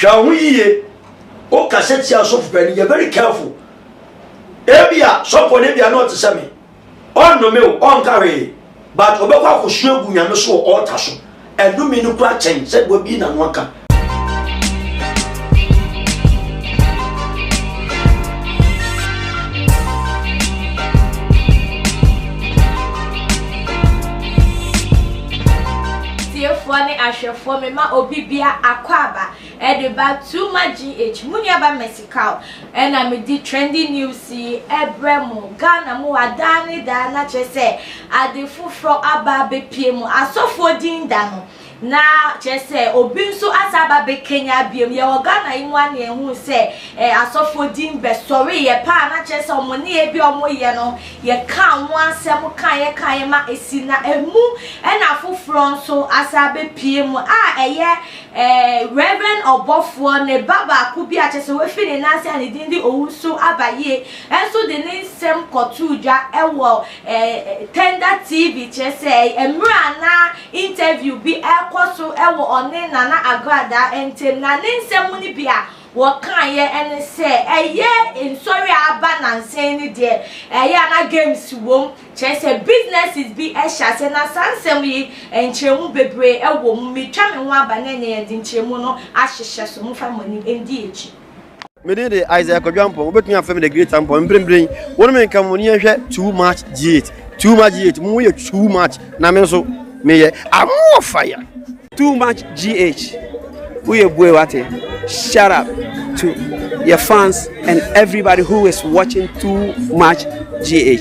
Hwɛ wo ho yie. Wokasa tia ɔsɔfo panin, yɛ very careful. Ebia sɔfo no ebia na ɔte sɛ me. Ɔnnome wo, ɔnka hwee, but ɔbɛkɔ akɔsu agu Nyame so wɔ altar so. Ɛnome no kura kyɛn sɛdeɛ wabie n'ano aka. Tiefoɔ ne ahwɛfoɔ mema obi bia akwaaba ɛde ba Too Much GH mo nuaba Mercy Cow ɛna medi trending news yi ɛbrɛ mo Ghana mu ha daa ne daa na kyerɛ sɛ ade foforɔ aba abɛpue mu asɔfoɔ din da no na kyerɛ sɛ obi nso asan aba abɛkanya biom yɛwɔ Ghana yi mu a na yɛhu sɛ eh, asɔfoɔ din bɛsɔreeɛ paa na kyerɛ sɛ wɔn nneyɛɛ bi a wɔyɛ no yɛkaa ho asɛm kaeɛ kaeɛ ma ɛsi na ɛmu ɛna afoforɔ nso asan abɛpue mu a ɛyɛ Eh, Reverend ɔbɔfoɔ, ne ba baako bi a kyerɛ sɛ wafi ne nan ase a ne din de Owusu Abayie nso de ne nsɛm kɔtoo dwa wɔ eh, Tender TV, kyerɛ sɛ mmerɛ a na interview bi rekɔ so wɔ ɔne Nana Agradaa ntam, na ne nsɛm no bi a wɔkaeɛ ne sɛ ɛyɛ nsɔre a aba nansa yi no deɛ ɛyɛ a na games wom, Kyerɛ sɛ businesses bi hyɛ aseɛ na saa nsɛm yi nkyerɛmu bebree wɔ mu. Metwa me ho aba na ɛnɛ yɛde nkyerɛmu no ahyehyɛ so. Momfa mo ani ndi akyi. Me din de Isaiah Kwadwo Ampong, wobɛtumi afrɛ me The Great Ampong. Mprempren, wo ne me nka mo ni yɛnhwɛ Too Much G8. Too Much G8, mo yɛ too much na me nso meyɛ I'm more fire. Too much GH woyɛ bue wate shut up to your fans and everybody who is watching too much GH.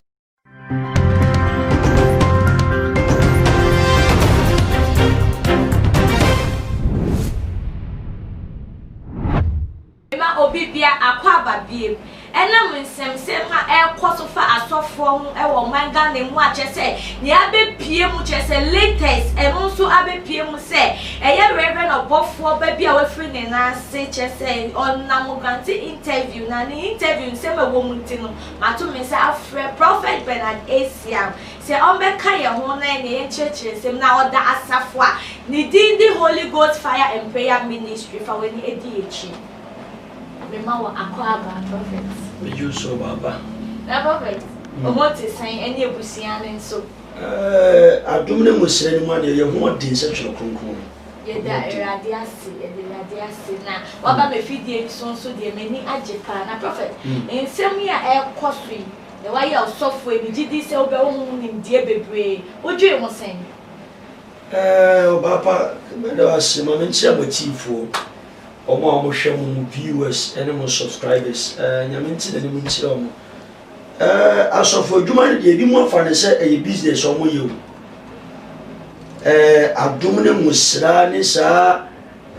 Ma obi bia akwaaba biem. Ɛnam nsɛmsɛm a ɛrekɔ so fa asɔfoɔ ho wɔ ɔman Ghana mu a kyerɛ sɛ nea abɛpue mu kyerɛ sɛ latest ɛno nso abɛpue mu sɛ ɛyɛ Reverend ɔbɔfoɔ ba bi a wafiri ne nan ase kyerɛ sɛ ɔnam grante interview na ne interview nsɛm a ɛwɔ mu nti no Mato me nsa afrɛ Prɔfɛt Bernard Asiam sɛ ɔmmɛka yɛn ho na ɛne yɛn nkyerɛkyerɛ nsɛm. Na ɔda asafo a ne din de Holy Ghost Fire and Prayer Ministry. Fa w'ani di akyi. Mema wo akwaaba, Prɔfɛt. Megye wo so, Baaba. Na Prɔfɛt, wo ho te sɛn ɛne abusua no nso? Ɛɛ, adom ne ngosra no mu adeɛ, yɛn ho ɔden sɛ Twerɛ Kronkron no. Yɛda Awurade ase, yɛda Awurade ase na waba m'afidie yi so nso deɛ m'ani agye paa. Na Prophet, nsɛm yi a ɛrekɔ so yi, na wayɛ ɔsɔfoɔ yi, megye di sɛ wobɛwɔ ho nimdeɛ bebree. Wodwene ho sɛn? Ɛɛ, ɔbaapa, mɛda wo ase. Ma menkyea mo atiefoɔ, wɔn a wɔhwɛ mo, mo viewers ne mo subscribers. Ɛɛ, Nyame nte n'anim nkyerɛ wɔn. Ɛɛ asɔfo adwuma no deɛ ebinom afa no sɛ ɛyɛ business a wɔyɛ o. Ɛɛ adom ne nwosra ne saa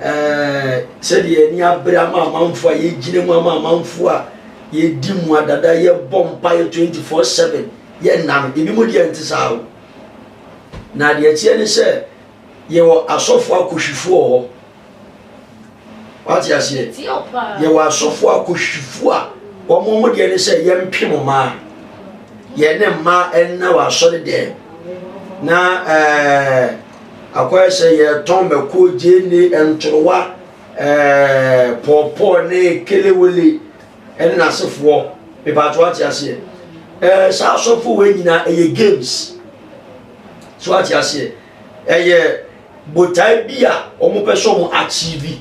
ɛɛ sɛdeɛ ani abere ama amanfoɔ a yɛgyina mu ama amanfoɔ a yɛdi mu adada yɛbɔ mpaeɛ 24/7 yɛnna no ebinom deɛ nte saa o. Na deɛ ɛteɛ ne sɛ yɛwɔ asɔfo akɔhwifoɔ wɔ hɔ. Wate aseɛ? Yɛwɔ asɔfoɔ akɔhwifoɔ a wɔn wɔn deɛ ne sɛ yɛmpem mmaa. Yɛne mmaa ɛnna wɔ asɔre dɛm. Na ɛɛ akɔyɛ sɛ yɛtɔn mako, gyeene, ntorowa, ɛɛ pɔɔpɔɔ ne kelewele ɛne n'asefoɔ. Mepatro wate aseɛ? Ɛɛ saa asɔfoɔ wei nyinaa ɛyɛ games. So wate aseɛ? Ɛyɛ botae bi a wɔn pɛ sɛ wɔn achieve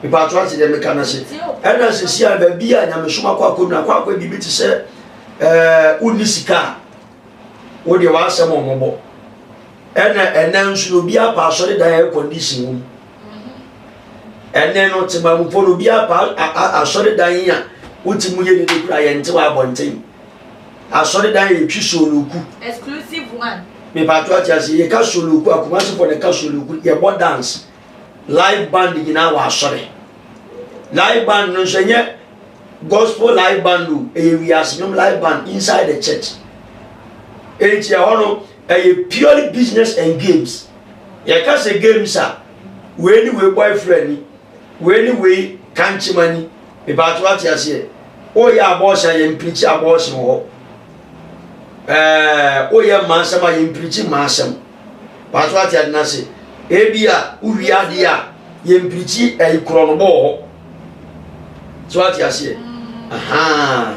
mipatro ate deɛ meka no ase ɛna sisi a baabi a nyamesom akɔ akɔ nu akɔ akɔ biribi te sɛ ɛɛ wonni sika a wodeɛ w'asɛm wɔn bɔ ɛna ɛnɛ nso no obi apa asɔre dan air condition wɔ mu ɛnɛ no temamufoɔ no obi apa asɔre dan a wote mu yɛ dede kura yɛn te wɔ abɔnten. Asɔredan yɛ twi soloku. Exclusive one. Mepatro ate ase yɛka soloku a Kumasi fo na ɛka soloku yɛbɔ dance live band nyinaa wɔ asɔre live band no nso ɛnyɛ gospel live band o ɛyɛ wiase nwom live band inside the church enti ɛhɔ no ɛyɛ purely business and games yɛka sɛ games a wei ne wei boyfriend ni wei ne wei kankyema ni Mepatwo wate aseɛ. Woyɛ abɔɔhye a yɛmpirikyi abɔɔhye wɔ hɔ. Ɛɛ woyɛ mmaa nsɛm a yɛmpirikyi mmaa asɛm. Patwo ate ade no ase. Ebi a wowie adeɛ a Yɛmpirikyi ɛyi korɔnobɔ wɔ hɔ. So ate aseɛ? Ahaa.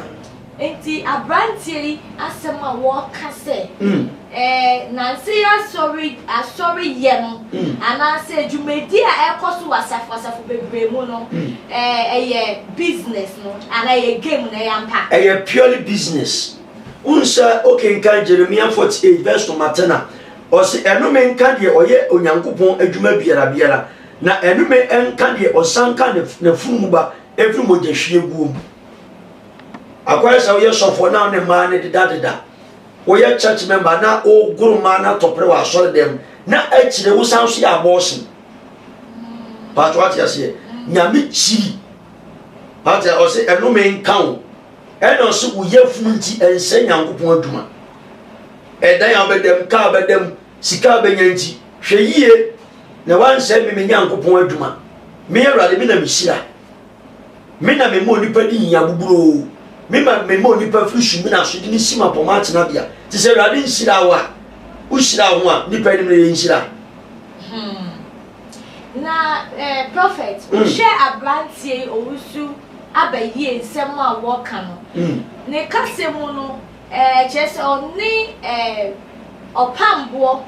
Nti aberanteɛ yi asɛm a wɔka sɛ ɛɛ nanse asɔre asɔre yɛ no anaasɛ dwumadi a ɛkɔ so wɔ asafo asafo bebree mu no ɛɛ ɛyɛ business no anaa ɛyɛ game na ɛyɛ ampa? Ɛyɛ purely business. Wohu sɛ wokenkan Jeremia 48 verse number 10 a, ɔse ɛnome nka deɛ ɔyɛ Onyankopɔn adwuma biara biara, na ɛnome nka deɛ ɔsanka n'afunumu ba ɛfiri mogyahwieguo mu. Akɔyɛ sɛ woyɛ sɔfoɔ na wo ne mmaa no dedadeda, woyɛ church member na wogoro mmaa no atɔpere wɔ asɔre dɛm, na akyire wosan so yɛ abortion. Paatwa wate aseɛ? Nyame kyiri. Wate ɔse ɛnome nka wo. Ɛna ɔse wo yafunu nti ɛnsɛ Nyankopɔn adwuma. Ɛdan a wobɛda mu, kaa wobɛda mu, sika a wobɛnya nti, hwɛ yie na wansɛe me me Nyankopɔn adwuma. Me Awurade me na mehyira. Me na mema onipa di hia buburoo. Me ma mema onipa firi sumina so de ne si mapɔma atenabea. Te sɛ Awurade nhyira wo a, wohyira wo ho a, nnipa anim no yɛ nhyira. Na eh, prophet, wohwɛ aberanteɛ yi owusu aba yie nsɛm a wɔka no, ne kasa mu no, eh, kyerɛ sɛ ɔne eh, ɔpamboɔ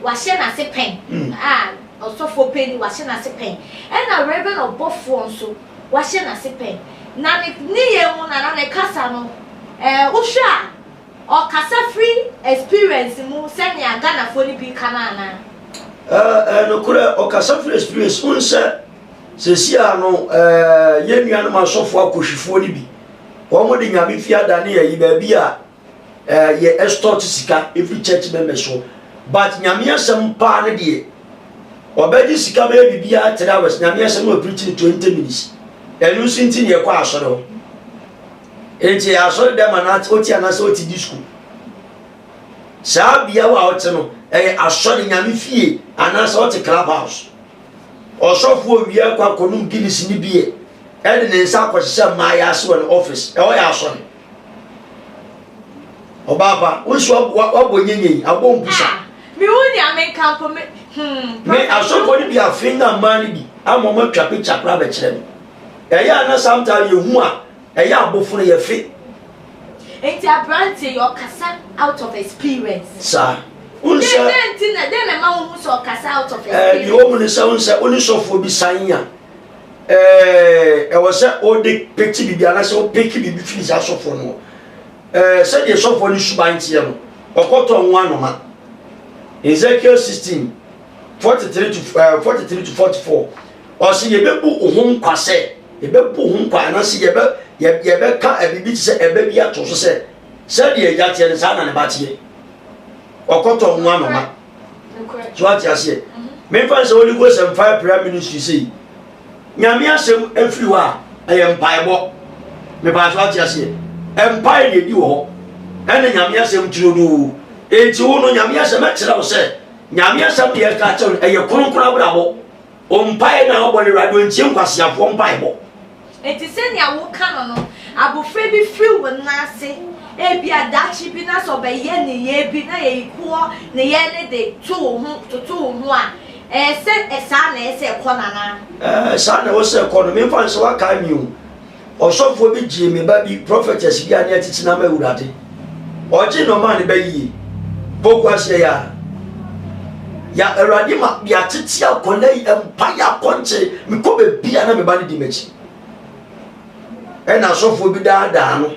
wahyɛ n'ase pɛn a ɔsɔfoɔ panin wahyɛ n'ase pɛn, ɛna Reverend ɔbɔfoɔ nso wahyɛ n'ase pɛn. Na ne nneyɛɛ mu no anaa ne kasa no, eh, wohwɛ a ɔkasa firi experience mu sɛnea Ghanafoɔ no bi ka no anaa? Ɛɛ nokorɛ ɔkasa firi experience. Wohu sɛ seesei a no ɛɛ yɛn nuanom asɔfoɔ akɔhwifoɔ no bi, wɔn de Nyame fie adane ayi baabi a ɛɛ yɛ extort sika ɛfiri church members so. But Nyame asɛm paa no deɛ, ɔbɛgye sika bɛyɛ biribiara 3 hours, Nyame asɛm no ɔpreach no 20 minutes. Ɛno nso nti na yɛkɔ asɔre hɔ. Enti ɛyɛ asɔre dɛm anaa wote anaasɛ wote disco. Saa bea wo a wote no, ɛyɛ asɔre Nyame fie anaasɛ wote club house. Ɔsɔfo owia kɔ akɔnom Guinness ne beer ɛde ne nsa akɔhyehyɛ mmaayɛ ase wɔ ne office. Ɛhɔ yɛ asɔre. Ɔbaa pa, wo nso wabɔ nyenye, abɔ mpusa. Ah, me hu nea menka mpo me hmm. Me asɔfo no bi afe na mmaa no bi ama wɔn atwa picture koraa bɛkyerɛ me. Ɛyɛ a na sometimes yɛhu a ɛyɛ abofono yɛ fe. Nti aberanteɛ yi ɔkasa out of experience. Saa. Wohu sɛ. Dɛn nti na dɛn na ɛma wohu sɛ ɔkasa out of experience. Ɛɛ deɛ wɔn mu ne sɛ wohu sɛ wo ne sɔfoɔ bi san a ɛɛ ɛwɔ sɛ wode pete biribi anaasɛ wopeke biribi firi saa sɔfoɔ no hɔ. Ɛɛ sɛdeɛ sɔfoɔ no suban teɛ no ɔkɔtɔ nwo anoma. Ezekiel 16 43 to ɛɛ 43 to 44 ɔsɛ yɛbɛbu wo ho nkwa sɛ yɛbɛbu ho nkwa anaasɛ yɛbɛ yɛbɛka biribi te sɛ ɛbɛ bi ato so sɛ sɛdeɛ agya teɛ no saa na ne ba teɛ. Ɔkɔtɔ ho anoma. So ate aseɛ? Memfa sɛ Holy Ghost and Fire Prayer Ministry sei Nyame asɛm afiri hɔ a ɛyɛ mpaebɔ. Mepaa so ate aseɛ? Mpae deɛ di wɔ hɔ ɛne Nyame asɛm turodoo. Enti wo no Nyame asɛm ɛkyerɛ wo sɛ Nyame asɛm deɛ ɛka kyerɛ no ɛyɛ kronkron abrabɔ. Wo mpaeɛ no a wobɔ no Awurade ɔntie nkwaseafoɔ mpaebɔ. Enti sɛnea woka no no, abofra bi firi wo nan ase, ebia daakye bi na sɛ ɔbɛyɛ nneyɛɛ bi na yɛyi koɔ nneyɛɛ no de to wo ho, toto wo ho a, ɛyɛ sɛ saa na ɛyɛ sɛ ɛkɔ no anaa? Ɛɛ, saa na ɛwɔ sɛ ɛkɔ no. Memfa no sɛ woakae me o. Ɔsɔfoɔ bi gyee me ba bi, prophetess bi a ne atete no ama Awurade. Ɔgyee no ɔmaa ne ba yie. Poku aseɛ yɛ a. Ya Awurade ma yɛatete akwadaa yi mpa yɛ akɔnkyere. Mekɔ baabi a na me ba no di m'akyi. Ɛna asɔfoɔ bi daadaa no.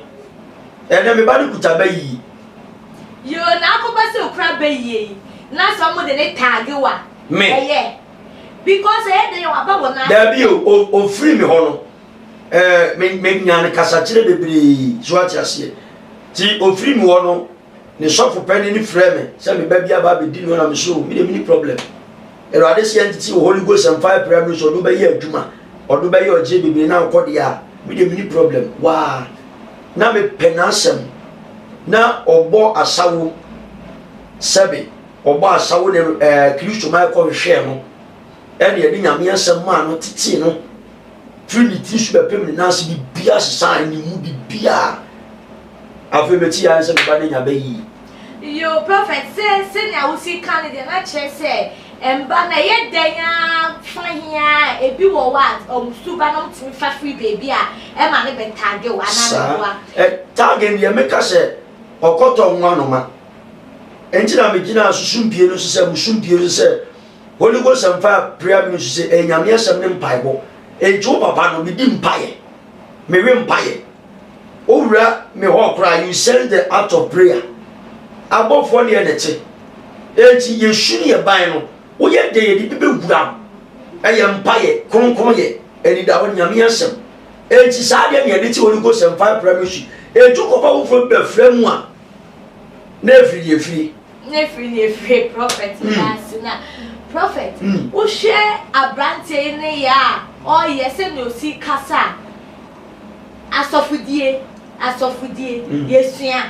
Ɛnɛ me ba no kuta ba yie. Yoo, na akɔba sɛ okura ba yie yi, na sɛ wɔde ne taage wa. Me. Ɛyɛ. Because ɛyɛ den waba wɔ n'ase. Daabi o, ofiri me hɔ no. Ɛɛ me me nya no kasakyerɛ bebree so ate aseɛ. Ti ofiri me hɔ no, ne sɔfo panyin no frɛ me sɛ me ba bi aba abɛdi no na me so me de me ni problem. Awurade sɛ yɛntete wɔ Holy Ghost and Fire Prayer Ministry ɔdo bɛyɛ adwuma, ɔdo bɛyɛ ɔgye bebree na nkɔ deɛ a, me de me ni problem. Waa na mepɛ n'asɛm na ɔbɔ asawo sɛbe ɔbɔ asawo ne ɛɛ Kristo ma ɛkɔ hwehwɛɛ no ɛne ɛde Nyame asɛm maa no tetee no firi ne tiri so bɛpem ne nan ase biribiara sesaa ne mu biribiara. Afei mete yɛ sɛ me ba no anya bɛ yie. Yoo prophet sɛ sɛnea wosi ka no deɛ na kyerɛ sɛ. Mba no ɛyɛ dɛn ara fa he ara a, ebi wɔ hɔ a wɔn suban no wɔtumi fa firi baabi a ɛma no bɛ tagge wo anaa Saa. meboa? Ɛ, tagging deɛ meka sɛ ɔkɔtɔ nwanoma. Enti na megyinaa so sumpie no so sɛ, mo sumpie so sɛ, Holy Ghost and Fire Prayer Ministry sɛ, ɛyɛ Nyame asɛm ne mpaebɔ. Enti wo papa no, medi mpaeɛ. Mewe mpaeɛ. Wowura me hɔ koraa, you sense the act of prayer. Abɔfoɔ ne yɛ na ɛte. Enti yɛsu ne yɛ ban no, woyɛ dɛ yɛde bi bɛwura wo. Ɛyɛ mpaeɛ, kronkron yɛ, anidahɔ, Nyame asɛm. Enti saa deɛ ne yɛde te Holy Ghost and Fire Prayer Ministry. Enti wokɔfa foforɔ bi bɛfra mu a, na ɛfiri deɛ ɛfiri. Na ɛfiri deɛ ɛfiri prophet ase na prophet wohwɛ aberanteɛ yi ne yɛ a ɔyɛ sɛdeɛ ɔsi kasa a, asɔfodie asɔfodie yɛsua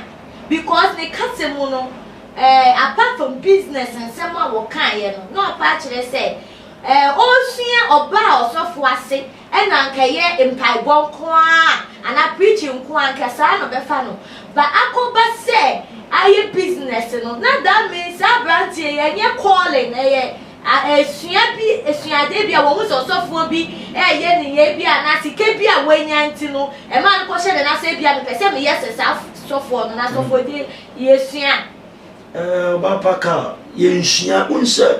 because ne kasa mu no eh, apart from business nsɛm a wɔkaeɛ no na ɔpa akyerɛ sɛ eh, ɔresua ɔbaa ɔsɔfo ase ɛna anka ɛyɛ mpaebɔ nko ara anaa preaching nko ara anka saa na ɔbɛfa no but akɔba sɛ ayɛ business no na that means saa aberanteɛ yi ɛnyɛ calling ɛyɛ A Esua bi, asuadeɛ bi a wɔhu sɛ ɔsɔfoɔ bi reyɛ nneyɛɛ bi anaa sika bi a wanya nti no, ɛmaa no kɔhyɛ ne nan sɛ ebia mepɛ sɛ meyɛ sɛ saa sɔfoɔ no, na sɔfoɔ deɛ yɛsua. Ɛɛ, ɔbaa pa ka yɛnsua. Wohu sɛ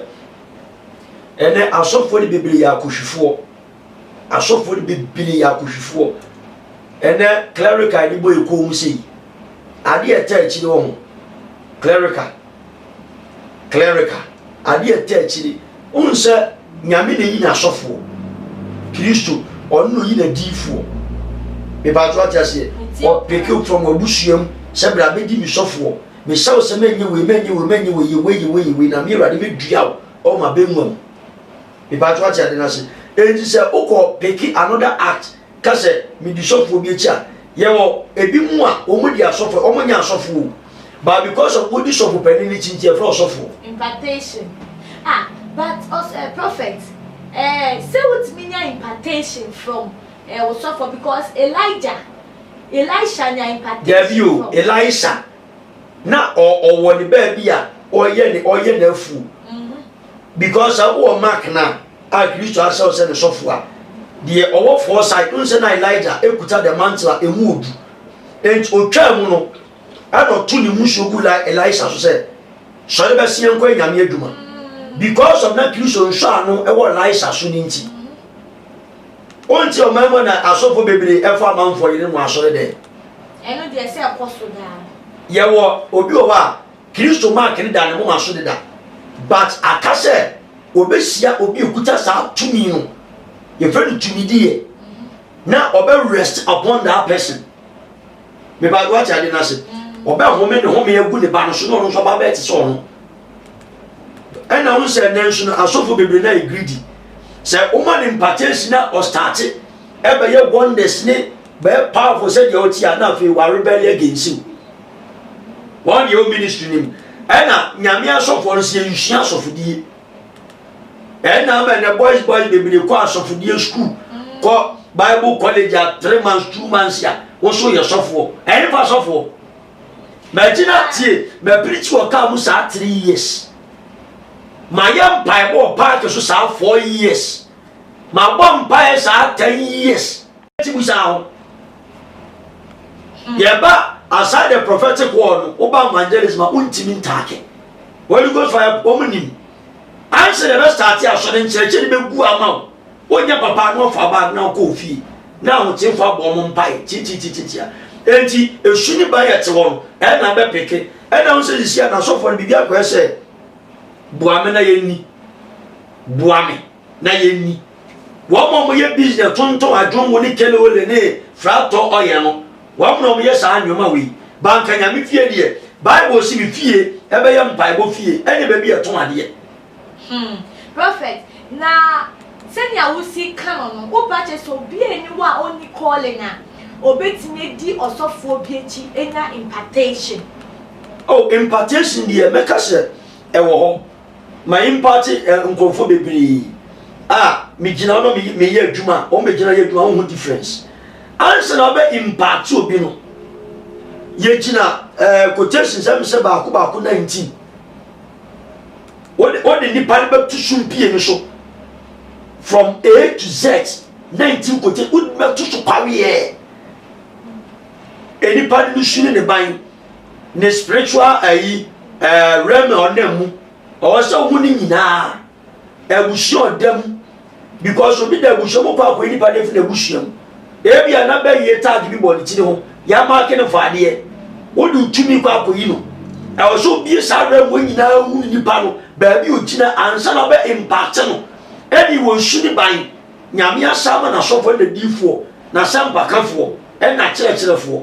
ɛnɛ asɔfoɔ no bebree yɛ akɔhwifoɔ. Asɔfoɔ no bebree yɛ akɔhwifoɔ. Ɛnɛ clerical de bɔ yɛ kɔn mu sei. Adeɛ ɛta akyire wɔ ho. Clerical. Clerical. Adeɛ ɛta akyire. Wohu sɛ Nyame na eyi n'asɔfoɔ. Kristo, ɔno na oyi n'adiyifoɔ. Mepatwo ate aseɛ. Ɔpeke wo from w'abusua mu sɛ bra bɛdi me sɔfoɔ. Mehyɛ wo sɛ mɛnyɛ wei, mɛnyɛ wei, mɛnyɛ wei, yɛ wei, yɛ wei, yɛ wei, na me Awurade mɛdua wo ɛwɔ m'abɛngua mu. Mepatwo ate ade no ase. Enti sɛ wokɔ peke another act ka sɛ medi sɔfoɔ bi akyi a, yɛwɔ ebi mu a wɔn di asɔfoɔ, wɔn nyɛ asɔfoɔ o, but because of wodi sɔfo panin n'akyi nti yɛfrɛ ɔsɔfoɔ. Impartation ah but ɔs eh, prophet eh, sɛ wotumi nya impartation from eh, wo sɔfoɔ because Elijah, Elisha nya impartation Dabi o, from. Elisha na ɔ ɔwɔ ne baabi a ɔyɛ ne ɔyɛ n'afuo because sɛ wowɔ mark no a a Kristo ahyɛ wo sɛ ne sɔfo a, deɛ ɔwɔ foresight, wohu sɛ na Elijah ekuta the mantle a emu odu. Enti otwaa mu no, ɛna ɔto ne musuo gu Elisha so sɛ, sɔre bɛseɛ nkɔ anyame adwuma. Because of na Kristo nsɔ ano ɛwɔ Elisha so ne nti. Wonte ɔman mu na asɔfo bebree ɛfa amanfoɔ yere mu asɔre dɛ. Ɛno deɛ sɛ ɛkɔ so daa. Yɛwɔ obi wɔ hɔ a Kristo mark no da ne moma so deda but aka sɛ obehyia obi okuta saa tumi no yɛfrɛ no tumidiyɛ na ɔbɛ rest upon that person meba wate ade no ase ɔbɛ home ne home agu ne ba no so na ɔno nso ɔba bɛɛ te sɛ ɔno ɛna ho sɛ ɛnɛ nso no asɔfo bebree na yɛ greedy sɛ woma ne mpatɛnsi na ɔstarte ɛbɛyɛ wonders ne bɛyɛ powerful sɛ deɛ ɔte a na afei wa rebel against you wɔn deɛ ɔ ministry nim ɛna nyame asɔfoɔ no sɛ yɛnsua asɔfodie ɛna ama ɛnɛ boys boys bebree kɔ asɔfodie school kɔ bible college a 3 months, 2 months a woso yɛ sɔfoɔ. Ɛyɛ fa sɔfoɔ mɛgyina tie mɛpirikyi wɔ kaa mu saa 3 years, mayɛ mpaebɔ wɔ park so saa 4 years, mabɔ mpaeɛ saa 10 years. Ti bu saa ho yɛba aside the prophetic word no, woba evangelism a wontumi ntaake Holy Ghost fire. Wɔn nim ansa na ɛbɛ start asɔre nkyerɛkyerɛ no bɛgu ama wo. Wonyɛ papa na ɔfa bag na ɔkɔ ofie na ahoteefo abɔ ɔmo mpae tititititia. Enti esu ne ban yɛ te hɔ no ɛna bɛpeke ɛna ho sɛ sisi a n'asɔfoɔ no biribi akɔyɛ sɛ boa me na yɛnni, boa me na yɛnni. Wɔn a wɔyɛ business tontɔn adwonwo ne kelewele ne fratɔ ɔyɛ no, wɔn na wɔyɛ saa nneɛma wei. Banka Nyame fie deɛ, Bible si mi fie ɛbɛyɛ mpaebɔ fie, ɛne baabi yɛtɔn adeɛ. Prophet, na sɛnea wosi ka no, wopa kyerɛ sɛ obi a ɛni hɔ a ɔnni calling a obetumi adi ɔsɔfoɔ bi akyi anya impartation? Oh, impartation deɛ, mɛka sɛ ɛwɔ hɔ. Ma impart nkurɔfoɔ bebree a megyina hɔ na meyɛ adwuma a wɔn bɛgyina yɛ adwuma, wɔn ho difference. Ansa na wɔbɛ impart obi no, yɛgyina quotation sɛ sɛ 1 1 19. Wode wode nipa no bɛto sumpie no so from A to Z 19 kote wode bɛto so kwaweɛ. Nipa no su ne ne ban ne spiritual ayi ɛɛ realm a ɔnam mu ɔwɔ sɛ wohu ne nyinaa. Abusua ɔda mu because obi da abusua mu kɔ akɔyi nipa no afiri n'abusua mu. Ebi a na bɛyie tag bi bɔ ne tiri ho, yɛamaake no fa adeɛ. Wode tumi kɔ akɔyi no. Ɛwɔ sɛ obie saa werɛ mu nyinaa hu nipa no baabi ogyina ansa na ɔbɛ impact no. Ɛne wɔ nsu ne ban. Nyame asa ama n'asɔfoɔ ne n'adiyifoɔ, n'asɛmpakafoɔ, ɛne n'akyerɛkyerɛfoɔ.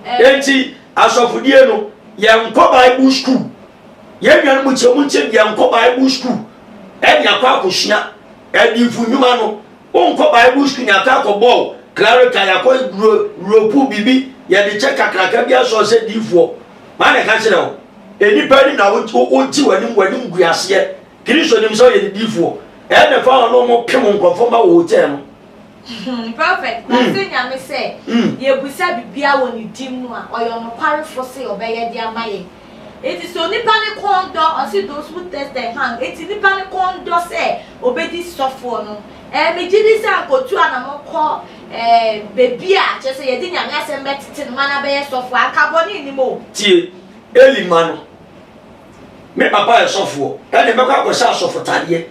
Enti asɔfodie no, yɛnkɔ Bible school. Yɛn nuanom kyɛ mu nkyɛn yɛnkɔ Bible school ɛne akɔ akɔsua adiyifo nnwuma no. Wonkɔ Bible school ne akɔ akɔbɔ clerical, yɛakɔ ropu biribi, yɛde kyɛ kakraka bi asɔ sɛ diyifoɔ. Maa na ɛka kyerɛ wo. Nnipa anim na wogye w'anim w'anim gu aseɛ. Kristo nim sɛ ɔyɛ ne diyifoɔ. Ɛna fa wɔn a wɔpem nkurɔfoɔ ma wɔ hotel no. Prophet, mase Nyame sɛ yɛbusa biribiara wɔ ne din mu a, ɔyɛ ɔnokwarefo se ɔbɛyɛ de ama yɛn. Enti sɛ onipa no kɔn dɔ, ɔse those who thirst and hunger, enti nipa no kɔn dɔ sɛ ɔbɛdi sɔfoɔ no, ɛɛ megye di sɛ anka ɔtu anamɔ kɔ ɛɛ baabi a kyerɛ sɛ yɛde Nyame asɛm bɛtete no ma no abɛyɛ sɔfoɔ a, anka bɔne nnim o. Tie, Eli mma no, me papa yɛ sɔfoɔ, ɛne mɛkɔ akɔhyɛ asɔfotadeɛ,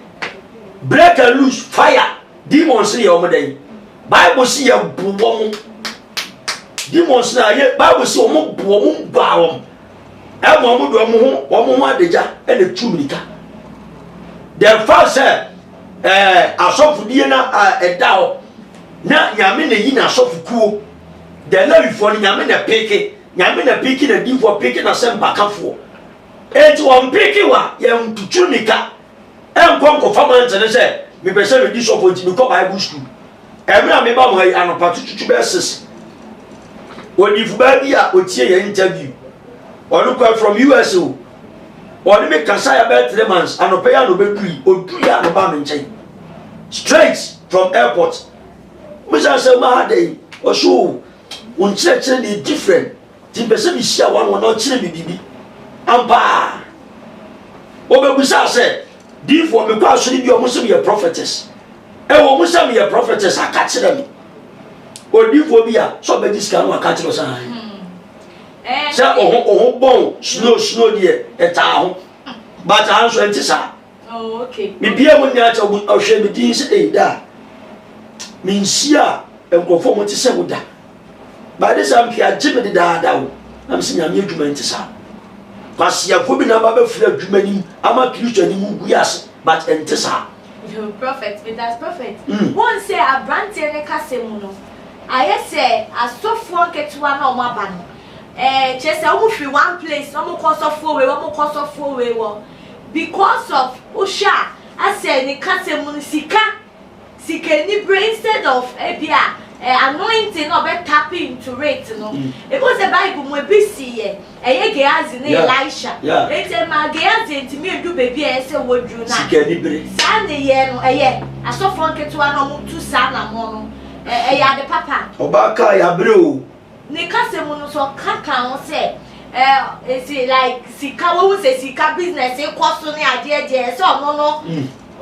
break and loose, fire. Demons no yɛ wɔn dɛn? Bible si yɛ bu wɔn. Demons na yɛ Bible si wɔn bu wɔn baa wɔn. Ɛma wɔn de wɔn ho wɔn ho adagya ɛna tu mirika. The fact sɛ ɛɛ asɔfodie na ɛda hɔ na nyame na yi na asɔfo kuo. The Lewifoɔ no nyame na peke nyame na peke na difoɔ peke na sɛmpakafoɔ. Eti wɔn peke wa yɛn tutu mirika. Ɛnkɔ nkɔfa mante no sɛ mepɛ sɛ medi sɔfo nti mekɔ Bible school. Ɛmerɛ a meba mo ha yi anɔpa tututu bɛyɛ sese. Odifobaa bi a otie yɛn interview. Ɔno kɔ from US o. Ɔne me kasa yɛ bɛyɛ 3 months anɔpa yi a na ɔbɛdui. Odui a na ɔbaa me nkyɛn. Straight from airport. Bisa sɛ ma ha dɛn? Ɔso o, wo nkyerɛkyerɛ ne different. Nti mpɛ sɛ mehyia wɔn wɔn na ɔkyerɛ me biribi. Ampa wɔbɛbusaa sɛ, diifoɔ mekɔ asɔre bi a wɔn sɛ meyɛ prophetess. Ɛwɔ mu sɛ meyɛ prophetess aka kyerɛ me. Odiifoɔ bi a sɛ ɔbɛgye sika no aka kyerɛ sɛ ahan. Sɛ ɔho ɔho bɔn snow snow deɛ ɛtaa ho. But aha nso ɛnte saa. Oh, okay. Mebia mu nyinaa kyɛ ɔhwɛ me din sɛ ɛyi da a menhyia nkurɔfoɔ mo te sɛ wo da. By this time hwɛ agye me dedaada o. Na mese Nyame adwuma nte saa. Kwasiafoɔ bi na aba bɛfiri adwuma nim ama Kristo anim gu ase but ɛnte saa. Yo, prophet, me das prophet. Wɔn sɛ aberanteɛ ne kasa mu no, ayɛ sɛ asɔfoɔ nketewa na wɔn aba no. Ɛɛ kyerɛ sɛ wɔn firi one place na wɔn kɔ sɔfoɔ wei, wɔn kɔ sɔfoɔ wei wɔ because of wohwɛ a asɛ ne kasa mu no sika sikanibere instead of ebi a anointing na ɔbɛ tap into it no. Ebi wɔ sɛ Bible mu ebi si yɛ ɛyɛ Gehazi ne Elisha. Eti ɛma Gehazi ntumi edu beebi a ɛyɛ sɛ wɔduru na Sikanibere. Saa ne yɛ no ɛyɛ asɔfoɔ nketewa na wɔn tu saa namɔ no ɛyɛ ade papa. Ɔbaa kaa yabere o. Ne kasa mu no so ɔka ka ho sɛ ɛɛ esi like sika wɔn sɛ sika business kɔ so ne adeɛ deɛ ɛsɛ ɔno no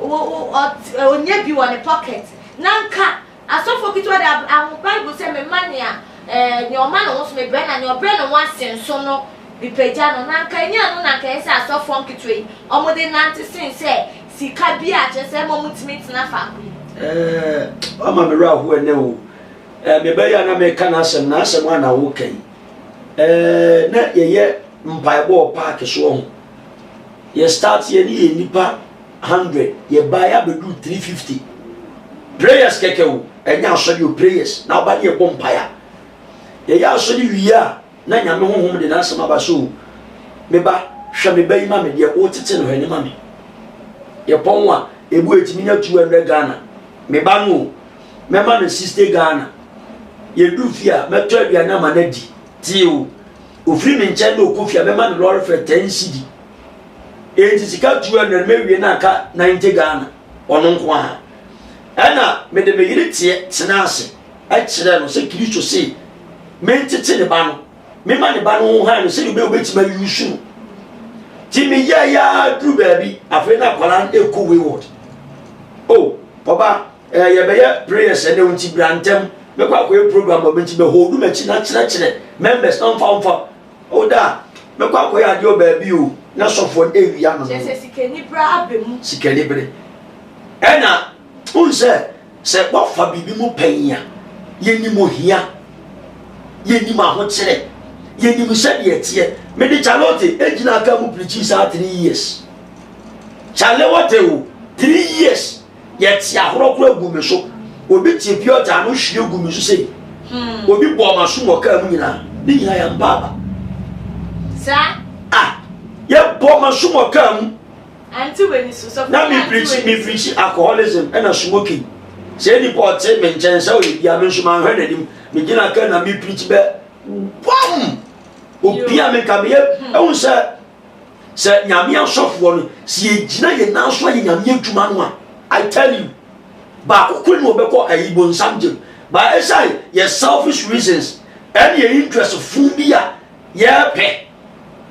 wo wo ɔt onye bi wɔ ne pocket na nka asɔfoɔ ketewa de aho Bible sɛ mema nea ɛɛ nea ɔma ne ho so mebrɛ na nea ɔbrɛ ne ho ase nso no mepagya no na nka enya no na nka ɛyɛ sɛ asɔfoɔ nketewa yi wɔn de nante sen sɛ sika bi a kyerɛ sɛ ɛma wɔn ntumi ntena faako yi. Ɛɛ wama me werɛ aho ɛnɛ o. Ɛɛ mebɛyɛ a na meka n'asɛm n'asɛm a na woka yi. Ɛɛ na yɛyɛ mpaebɔ wɔ paaki so ho. Yɛ start yɛ ne yɛ nipa 100 yɛbaa yɛ abɛduru 350. Prayers kɛkɛ o ɛnyɛ asɔre o, prayers na ɔba ne yɛbɔ mpae a. Yɛyɛ asɔre wie a na Nyame honhom de n'asɛm aba so o. Me ba hwɛ me ba yi ma me deɛ wotete no hwɛ ne ma me. Yɛpɔn a ebu etimi nya 200 Ghana. Me ba no o mɛma no 60 Ghana. Yɛdu fie a mɛtɔ aduane ama no adi. Tie o. Ofiri me nkyɛn na ɔkɔ fie a mɛma no lɔre fɛ 10 cedi. Enti sika 200 mɛwie na aka 90 Ghana. Ɔno nko ara. Ɛna mede me yere teɛ tena ase kyerɛ no sɛ Kristo se mentete ne ba no, mema ne ba no ho hann no sɛdeɛ ɔbɛyɛ ɔbɛtumi ayusu no. Ti me yɛ ya duru baabi afei na akwadaa no ɛkɔ wayward. Oh, ɔba ɛɛ eh, yɛbɛyɛ prayers ɛnɛ nti bra ntɛm mɛkɔ akɔyɛ program ɔbɛ nti bɛ hold m'akyi na kyerɛkyerɛ members na nfa nfa o da mɛkɔ akɔyɛ adeɛ wɔ baabi o na sɔfoɔ no ɛwia no. Kyerɛ sɛ sikani bere abɛ mu. Sikani bere ɛna n sɛ sɛ wafa biribi mu pɛn a yɛnim ohia yɛnim ahokyerɛ yɛnim sɛdeɛ ɛteɛ mede Charlotte gyina aka mu pirikyi saa 3 years Charlotte o 3 years yɛte ahorɔ kora gu me so obi te pure water ano hwie gu me so sei obi bɔ ɔma so wɔ kaa mu nyinaa ne nyinaa yɛ mpa aba. Saa. Ah, yɛbɔ ɔma so wɔ kaa mu. Ante w'ani so sɔfo. Na me preach me preach alcoholism ɛna smoking sɛ nipa ɔte me nkyɛn sɛ ɔyɛ bia me nso manhwɛ n'anim megyina kaa na me preach bɛ bam obia me nka meyɛ ɛhu sɛ sɛ Nyame asɔfoɔ no sɛ yɛgyina yɛn nan so ayɛ Nyame adwuma no a, I tell you, baako koro ne wɔbɛkɔ ayi bonsam gyem ba ɛsiane yɛ selfish reasons ɛne yɛ interest fun bi a yɛpɛ.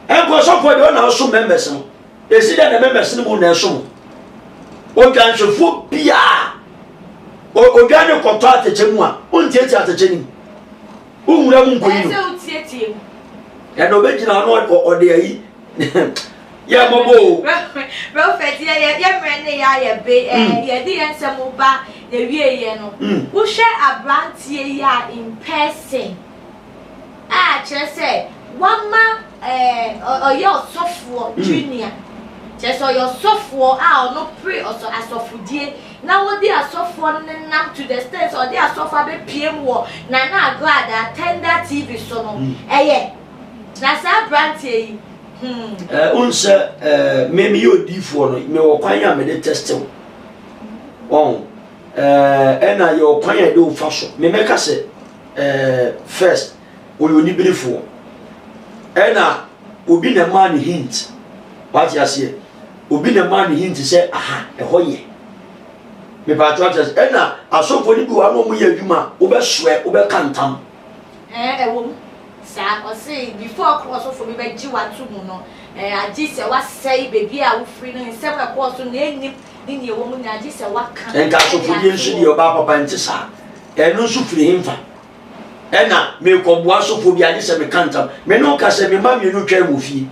Ɛnkɔ sɔfoɔ deɛ ɔna ɔsom members no ɛsi dɛ na members no mu na ɛsom odwanhwɛfoɔ biaa odwan ne kɔtɔ atɛkyɛ mu a wontiatia atɛkyɛ no mu wonwura mu nkɔyi no ɛna ɔbɛgyina ano ɔde ayi yɛ mmɔbɔ o. Prophet, yɛ yɛ yɛ mmerɛ ne yɛ ayɛ be ɛɛ mm. yɛde yɛn nsɛm ba na wie yɛ no mm. Wohwɛ aberanteɛ yi a in person a kyerɛ sɛ wama ɛɛ ɔyɛ ɔsɔfoɔ mm. junior kyerɛ sɛ ɔyɛ ɔsɔfoɔ a ɔno pere ɔsɔ asɔfodie na wɔde asɔfoɔ no nenam to the extent sɛ ɔde asɔfoɔ abɛpie mu wɔ Nana Agrada Tender TV so no ɛyɛ na saa aberanteɛ yi Ɛɛ n sɛ ɛɛ me meyɛ odiifoɔ no mewɔ kwan a mede test wo wɔn ɛɛ ɛna yɛwɔ kwan a yɛde wo fa so. Memɛka sɛ ɛɛ first ɔyɛ oniberefoɔ ɛna obi na ɛmaa ne hint wate aseɛ obi na ɛmaa ne hint sɛ aha ɛhɔ yɛ mepatwa ate aseɛ. Ɛna asɔfoɔ no bi wɔ ha na wɔn yɛ adwuma wobɛsoɛ wobɛka ntam. Ɛɛ ɛwɔ mu saa ɔse before ɔkɔ ɔsɔfo bi bɛgye wato mu no ɛɛ agye sɛ wasɛe baabi a wofiri no nsɛm a ɛkɔɔ so na ɛnim ne nea ɛwɔ mu nyinaa agye sɛ waka. Nka asɔfodie nso deɛ ɔbaa papa nte saa ɛno nso firi hemfa ɛna mekɔboa asɔfoɔ bi agye sɛ meka ntam me ne wo ka sɛ me mma mmienu twɛn wɔ fie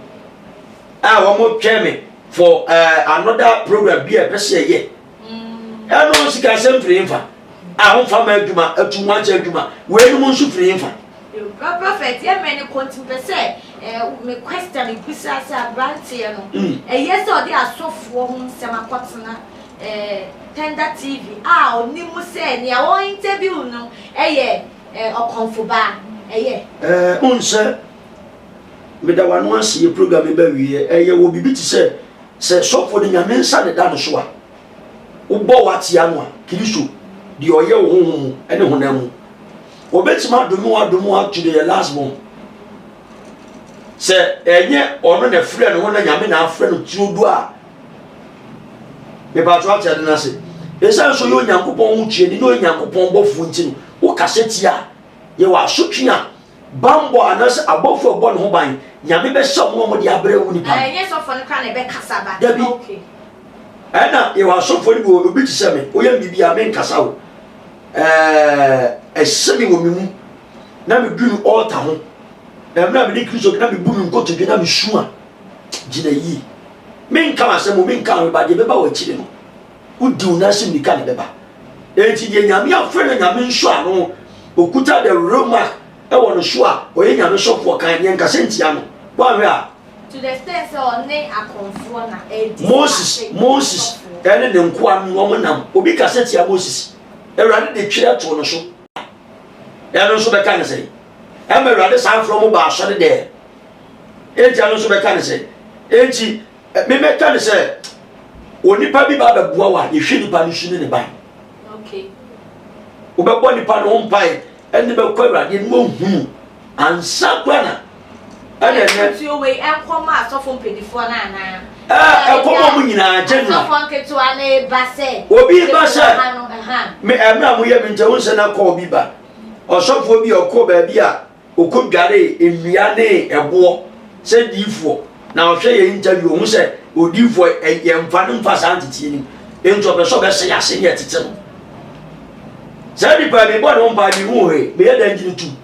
a wɔn twɛn me for uh, another program bi a ɛpɛ sɛ ɛyɛ ɛno sikasɛm firi hemfa a wɔmfa ma adwuma atu ho akyɛ adwuma weinom nso firi hemfa. Prophet, yɛ mmerɛ ne kɔnti mpɛ sɛ me question mebisa sɛ aberanteɛ no ɛyɛ sɛ ɔde asɔfoɔ ho nsɛm akɔtena Tender TV a ɔnim sɛ nea wɔn interview no ɛyɛ ɔkɔmfobaa ɛyɛ. Ɛɛ n sɛ meda w'ano ase yɛ program yi ba wie ɛyɛ wɔ biribi te sɛ sɛ sɔfo de Nyame nsa ne da no so a wobɔ w'atea no a Kristo deɛ ɔyɛ wo honhom mu ne honam mu wɔbɛtumi adome wo adome wo ato deɛ yɛ last born sɛ ɛnyɛ ɔno na ɛfrɛ no ho na Nyame na afrɛ no turodu a mepatro ate ade no ase ɛsiane sɛ ɔyɛ Onyankopɔn ho tuani na ɔyɛ Nyankopɔn bɔfoɔ nti no wokasa tia a yɛwɔ asotwe a bambɔ anaasɛ abɔfoɔ a ɛbɔ ne ho ban Nyame bɛhyɛ ɔmo a ɔmo de abrɛ wo nipa no. Ɛnyɛ sɔfoɔ no koraa na ɛbɛkasa ba. Dabi. Okay. Ɛna yɛwɔ asɔfoɔ no bi wɔ obi te sɛ me woyɛ me biribi a menkasa wo ɛɛ ɛhyɛ me wɔ me mu na meduru me altar ho na mmerɛ a mede Kristo na mebu me nkotodwe na mesu a gyina yie menka m'asɛm o menka ho ba deɛ bɛba wɔ akyire no wodi wo nan ase mmirika na ɛbɛba enti deɛ Nyame afrɛ no Nyame nso ano okuta the real mark ɛwɔ no so a ɔyɛ Nyame sɔfoɔ kan deɛ nkasa ntia no woahwɛ a. To the extent sɛ ɔne akɔmfoɔ na ɛredi Moses Moses ɛne ne nkoa no wɔn nam obi kasa tia Moses Awurade de twerɛ too no so ɛno nso bɛka ne sɛ ɛma Awurade saa frɛ mo ba asɔre dɛɛ enti ɛno nso bɛka ne sɛ enti memɛka ne sɛ onipa bi ba bɛboa wo a yɛhwɛ nipa no su ne ne ban wobɛbɔ nipa no ho mpae ɛne bɛkɔ Awurade no ahunu ansa kora na ɛna ɛnɛ ntuo wei ɛnkɔma asɔfo mpanimfoɔ no anaa ɛkɔma mu nyinaa general asɔfo nketewa no ba sɛ obi ba sɛ me ɛmɛ a moyɛ me nkyɛn wo nsɛ na kɔ obi ba ɔsɔfoɔ bi a ɔkɔ baabi a ɔkɔdwaree nnua ne ɛboɔ sɛ diifoɔ. Na ɔhwɛ yɛn interview ɔhu sɛ odiifoɔ yɛmfa no mfa saa nteteɛ no mu. Enti ɔpɛ sɛ ɔbɛsɛ yɛn ase ne yɛtete no. Saa nipa yi mebɔ ne ho mpae mehu hwee meyɛ dɛn gye no tum.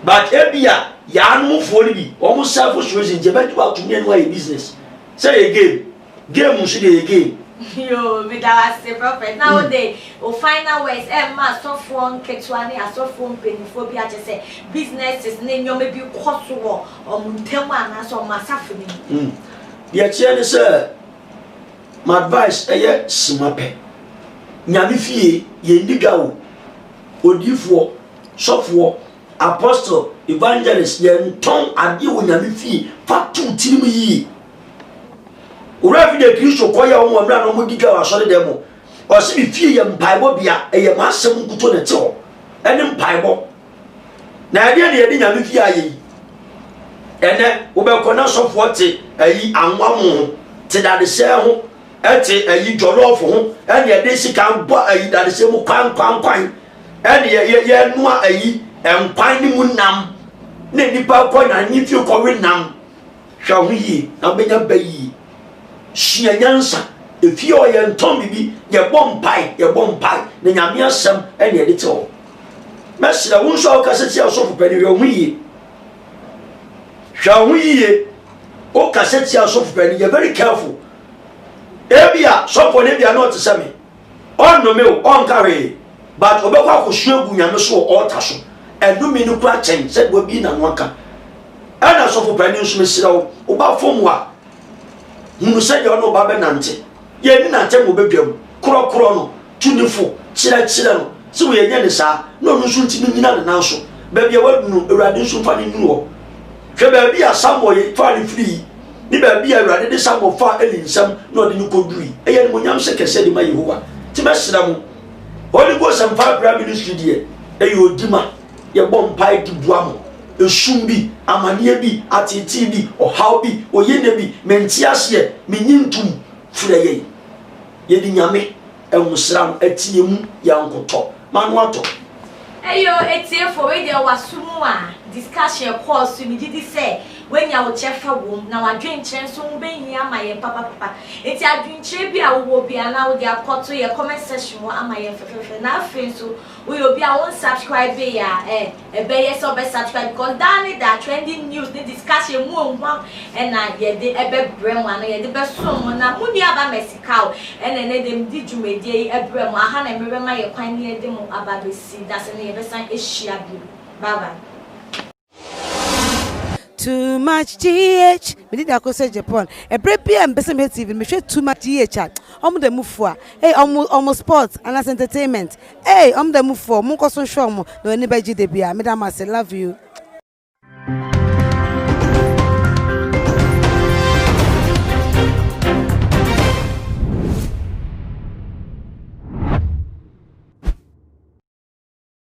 But ebia yɛanomfoɔ no bi wɔn selfish reason nti ɛbɛgye watom ne ɛno ayɛ business. Sɛ yɛ game Game nso deɛ yɛ game. Yoo meda wo ase prophet na wo de wo final words ɛma asɔfoɔ nketewa ne asɔfoɔ mpaninfoɔ bi akyɛ sɛ businesses ne nneɛma bi kɔ so wɔ wɔn ntam anaasɛ wɔn asafo no mu. Mm. Deɛ ɛteɛ ne sɛ m'advice ɛyɛ sima pɛ. Nyame fie yɛnni dwa o. Odiyifoɔ, sɔfoɔ, apostle, evangelist yɛntɔn adeɛ wɔ Nyame fie fa to wo tirim yie. Owura fi de Kristo kɔyɛ wɔn wɔ mmerɛ a na wɔdi dwa wɔ asɔredan mu. Ɔse me fie yɛ mpaebɔ bea, ɛyɛ m'asɛm nkuto na ɛte hɔ, ɛne mpaebɔ. Na ɛdeɛ na yɛde Nyame fie ayɛ yi? Ɛnɛ wobɛkɔ na sɔfoɔ te ayi anwa mo ho, te dadesɛn ho, ɛte ayi jɔlɔfo ho, ɛne ɛde sika bɔ ayi dadesɛn mu kwan kwan kwan, ɛne yɛnoa ayi nkwan ne mu nam, na nnipa kɔ Nyame fie kɔwe nam. Hwɛ wo ho yie na wobɛnya ba yie. Sua nyansa. Efie hɔ yɛntɔn biribi, yɛbɔ mpae, yɛbɔ mpae na Nyame asɛm ɛna yɛde te hɔ. Mɛsrɛ wo nso a wokasa tia ɔsɔfo panin, hwɛ wo ho yie. Hwɛ wo ho yie. Wokasa tia ɔsɔfo panin, yɛ very careful. Ebia sɔfo no ebia na ɔte sɛ me. Ɔnnome wo, ɔnka hwee, but ɔbɛkɔ akɔsu agu Nyame so wɔ altar so. Ɛnome no kura kyɛn sɛdeɛ wabie n'ano aka. Ɛna sɔfo panin nso mesrɛ wo, wo ba fom wo a, hunu sɛdeɛ ɔne wo ba bɛnante. Yɛnni n'atɛm wɔ badwam. Korɔkorɔ no, tu ne fo, kyerɛkyerɛ no. Sɛ yɛnyɛ no saa, na ɔno nso ntumi nnyina ne nan so. Baabi a wadu no, Awurade nso mfa no nnuru hɔ. Hwɛ baabi a Samuel faa no firii, ne baabi a Awurade de Samuel faa Eli nsam na ɔde no kɔdurui. Ɛyɛ animuonyam sɛ kɛseɛ de ma Yehowa. Nti mɛsrɛ mo, Holy Ghost and Fire Prayer Ministry deɛ, ɛyɛ odima. Yɛbɔ mpae de boa mo. Esum bi, amaneɛ bi, ateetee bi, ɔhaw bi, oyene bi, mente aseɛ, menye ntom, frɛ yɛn. Yɛde Nyame nwosra no ɛte yɛn mu, yɛnkotɔ, ma no atɔ. Eyo atiefo wei deɛ waso mu a discussion ɛkɔɔ so megye di sɛ wanya wo kyɛfa wom na wadwenkyerɛ nso ho bɛhia ama yɛn papapapa nti adwenkyerɛ bi a wowɔ biara na wode akɔto yɛ comment section hɔ ama yɛn fɛfɛɛfɛ na afei nso woyɛ obi a wo nsubscribe yɛ a eh Ɛbɛyɛ sɛ wobɛ subscribe because daa ne daa trending news ne discussion emu ohuam ɛna yɛde ɛbɛbrɛ mo anaa yɛde bɛsom mo na mo nua ba Mercy Kaw ɛna ɛnɛ deɛ mede dwumadie yi ɛbrɛ mo aha na mmerɛ bɛma yɛ kwan ne yɛde mo aba abɛsi dase no yɛbɛsan ahyia bio bye bye. Too much GH me di dako sɛ Japan ɛbrɛ bi a mepɛ sɛ mehwɛ TV no mehwɛ too much GH a ɔmo da mu fua ei ɔmo ɔmo sports anaasɛ entertainment Eii ɔmo da mu foɔ monkɔ so nhwɛ ɔmo na w'ani bɛgye da biaa meda mo ase love you.